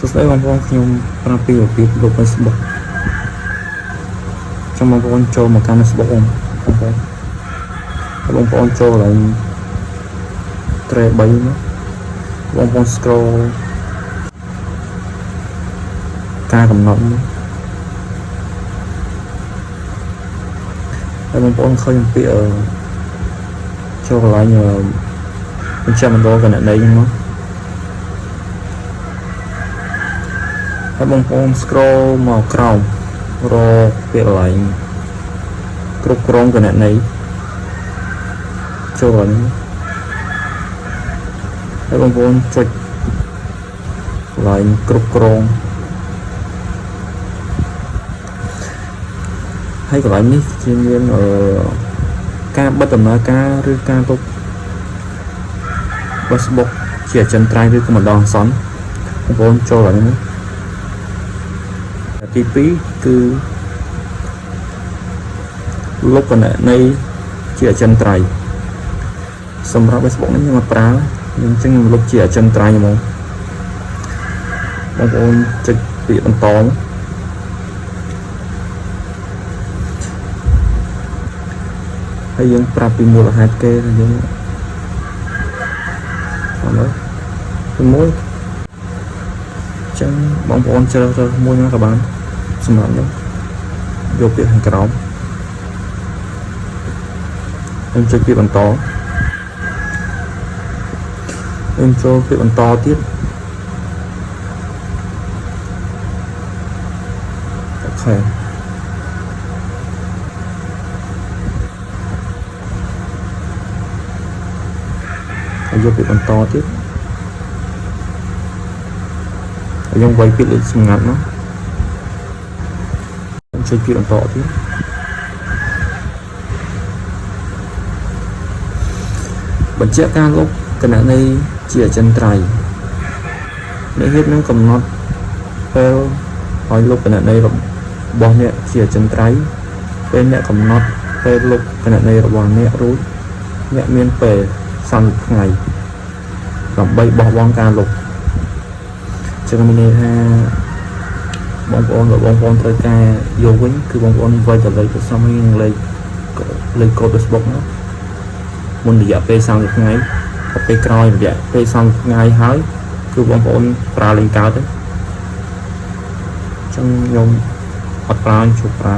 សួស្តីបងប្អូនខ្ញុំប្រាប់ពីរបៀបលុប Facebook ចង់បងប្អូនចូលមកកាន់ Facebook បងប្អូនហើយបងប្អូនចូលកន្លែង tray 3មកបងប្អូន scroll ការកំណត់មកហើយបងប្អូនឃើញពាក្យអឺចូលកន្លែងអឺបញ្ជាក់មណ្ឌលគណនេយ្យហ្នឹងមកហើយបងប្អូន scroll មកក្រោមរកពាក្យកន្លែងគ្រប់គ្រងគណនេយ្យចូលកន្លែងនេះហើយបងប្អូនចុចកន្លែងគ្រប់គ្រងហើយកន្លែងនេះជាមានអឺការបិទដំណើរការឬការលុប Facebook ជាអចិន្ត្រៃយ៍ឬក៏ម្ដងអាសន្នបងប្អូនចូលកន្លែងនេះទី2គឺលុបគណនីជាអចិន្ត្រៃយ៍សម្រាប់ Facebook នេះខ្ញុំអត់ប្រើខ្ញុំចឹងខ្ញុំលុបជាអចិន្ត្រៃយ៍ហ្មងបងប្អូនចុចពាក្យបន្តមកហើយយើងប្រាប់ពីមូលហេតុគេថាយើងអត់មើលទីមួយចឹងបងប្អូនជ្រើសរើសមួយណាក៏បានសម្រាប់ខ្ញុំយកពាក្យខាងក្រោមខ្ញុំចុចពាក្យបន្តខ្ញុំចូលពាក្យបន្តទៀត OK ហើយយកពាក្យបន្តទៀតហើយយើងវាយពាក្យលេខសម្ងាត់មកខ្ញុំចុចពាក្យបន្តទៀតបញ្ជាក់ការលុបគណនីជាអចិន្ត្រៃយ៍អ្នកហេតុនឹងកំណត់ពេលឲ្យលុបគណនីរបស់អ្នកជាអចិន្ត្រៃយ៍ពេលអ្នកកំណត់ពេលលុបគណនីរបស់អ្នករួចអ្នកមានពេល30ថ្ងៃដើម្បីបោះបង់ការលុបចឹងមានន័យថាបងប្អូនបើបងប្អូនត្រូវការយកវិញគឺបងប្អូនវាយតែលេខទូរស័ព្ទហើយនិងលេខលេខកូដ Facebook មកមុនរយៈពេល30ថ្ងៃដល់ពេលក្រោយរយៈពេល30ថ្ងៃហើយគឺបងប្អូនប្រើលេងកើតទេចឹងខ្ញុំអត់ប្រើជប់ប្រើ